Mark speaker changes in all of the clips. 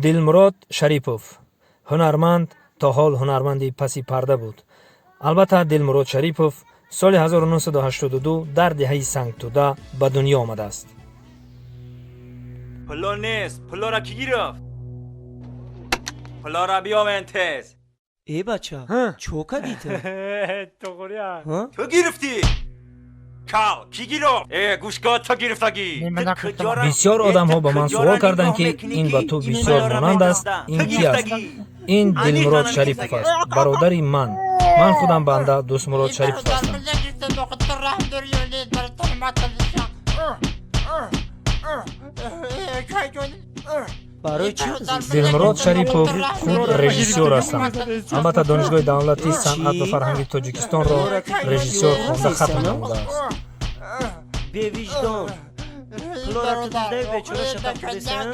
Speaker 1: Дилмурод Шарипов ҳунарманд, то ҳол ҳунарманди паси парда буд. Албатта, Дилмурод Шарипов соли 1982 дар деҳаи Сангтӯда ба дунё омадааст.
Speaker 2: Пуло нест, пулора кӣ гирифт? Пулора биёвен тез.
Speaker 3: Э, бача, чо кардӣ ту?
Speaker 2: Ту гирифтӣ? Кал, кӣ гирифт? Э, гӯшка, ту гирифтагӣ.
Speaker 1: Бисёр одамҳо ба ман суол карданд, ки ин ба ту бисёр монанд аст, ин ки аст? Ин Дилмурод Шарипов аст, бародари ман. Ман худам банда Дӯстмурод Шарипов ҳастам.
Speaker 3: Барои чӣ?
Speaker 1: Дилмурод Шарипов худ режиссёр ҳастанд. Албатта, Донишгоҳи давлатии санъат ва фарҳанги Тоҷикистонро режиссёр хонда хатм намудааст.
Speaker 3: Бевиҷдон, пулора ту диздаи, бечора шатақ кудесан.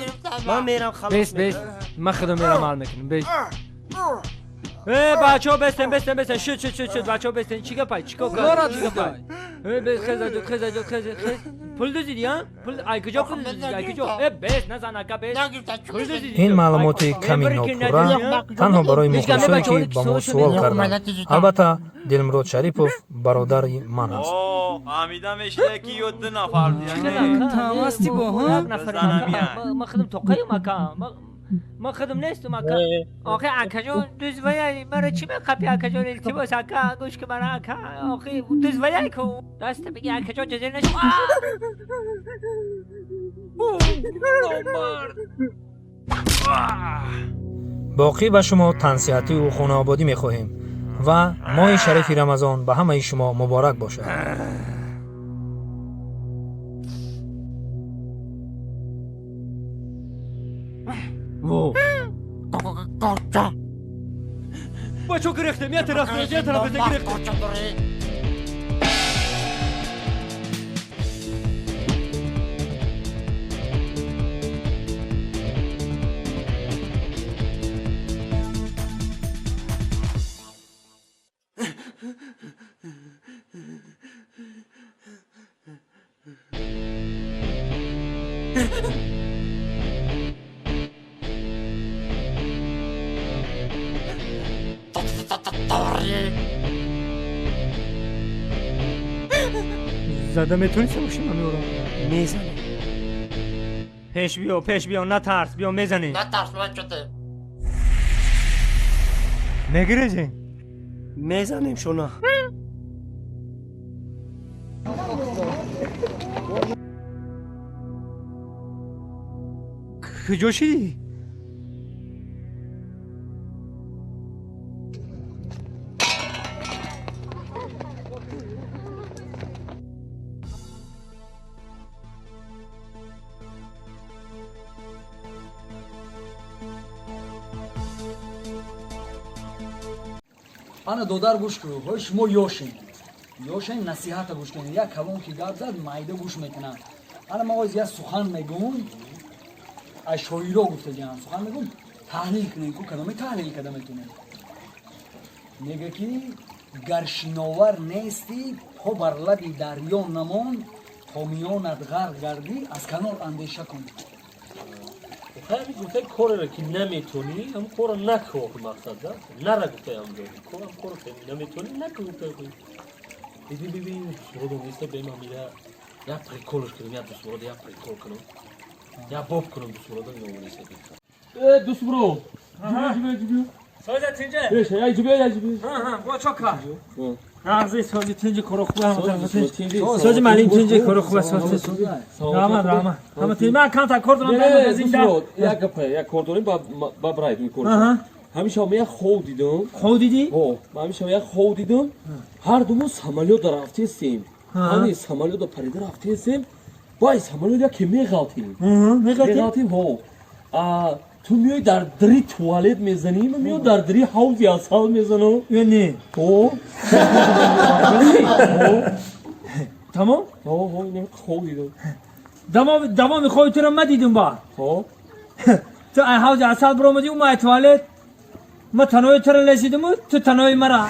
Speaker 3: Ман мерам, халос.
Speaker 4: Бес, бес, ман худам мерам, ҳал мекунам, бес. Э, бачаҳо, бестен, бестен, бестен, шуд, шуд, шуд, шуд, бачаҳо, бестен. Чӣ гапай, чӣ кор кардӣ, чӣ гапай? Э, бес, хез, аҷод, хез, аҷод, хез, хез. Пул дуздидӣ, а? Пул ай куҷо, пул дуздидӣ, ай куҷо? Э, бес, назан, ака, бес. Пул дуздидӣ.
Speaker 1: Ин маълумоти ками нопурра танҳо барои мухлисое, ки ба мо суол карданд. Албатта, Дилмурод Шарипов бародари ман аст.
Speaker 2: О, фаҳмида мешида, ки ё ду нафар.
Speaker 4: Тамасти бо ман худам тоқаем, ака, ман худам нестум, ака. Охи, акаҷон, дузваяй мара чӣ меқапи, акаҷон? Илтимос, ака, гӯш ки мара, ака. Охи, дузваяй ку, даста биги, акаҷон, ҷазир нашу. Номард!
Speaker 1: Боқӣ ба шумо тансиҳативу хонаободӣ мехоҳем ва моҳи шарифи Рамазон ба ҳамаи шумо муборак бошад.
Speaker 4: Во, бачо, гирехтем, я тараф, я тараф гирехтем. Зада метавонӣ сабоши мамёра?
Speaker 3: Мезанем.
Speaker 4: Пеш биё, пеш биё, натарс, биё, мезанем. Мегирезем.
Speaker 3: Мезанем шона.
Speaker 4: Куҷо шидӣ?
Speaker 5: Ана, додар, гӯш кун. Ҳои, шумо ёшен, ёшен, насиҳата гӯш кунед. Як калон ки гап зад, майда гӯш мекунад. Ана, ман оз як сухан мегӯм, аз шоиро гуфтагиам сухан мегӯм, таҳлил кунем ку, кадоме таҳлил карда метонем. Мега, ки гар шиновар нестӣ, по бар лаби дарё намон, то миёнат ғарқ гардӣ, аз канор андеша кун.
Speaker 6: Ҳами гуфтаи, кореро ки наметонӣ, ҳам корро накун, охи мақсад да нара. Гуфтаи ҳамҷо корам, корро ки наметонӣ, накун, гуфтаи. Биби, биби, дусмуродом неста, бема мира як прикол ш кунем, як дусмурод як прикол кунам, як боб кунам, дусмуродом иномо неста. Э, дусмурод,
Speaker 4: Соза, тинҷа.
Speaker 6: Беша, як ҷибе, як ҷибе.
Speaker 4: Бо чо кар? Нағзи, сози, тинҷи, коро хуба, ҳама тарафа тинҷ.
Speaker 6: Сози,
Speaker 4: Сози, малим, тинҷи, коро хуба, сози. Раҳмат, раҳмат, ҳама тинҷ. Ман камтар кор дорам, дай магазин да.
Speaker 6: Як гапа, як кор дорем, ба брайд мекор. Ҳамеша ман як хов дидам.
Speaker 4: Хов дидӣ?
Speaker 6: Ҳо, ман ҳамеша як хов дидам. Ҳар думо самолёт рафтестем. Ҳами самолёт парида рафтестем. Бай самолёт яке меғалтем.
Speaker 4: Меғалтем?
Speaker 6: Меғалтем, ҳо. А ту миёй дар дари туалет мезанӣ, ман миём дар дари ҳавзи асал мезанам.
Speaker 4: Ё не?
Speaker 6: Ҳо. Ҳо.
Speaker 4: Тамом?
Speaker 6: Ҳо, ҳо, инам хов дидам.
Speaker 4: Давоми хови туро ма дидум ба.
Speaker 6: Ҳо.
Speaker 4: Ту ай ҳавзи асал биромадӣ, ӯ ай туалет. Ма танои туро лесидиму, ту танои мара.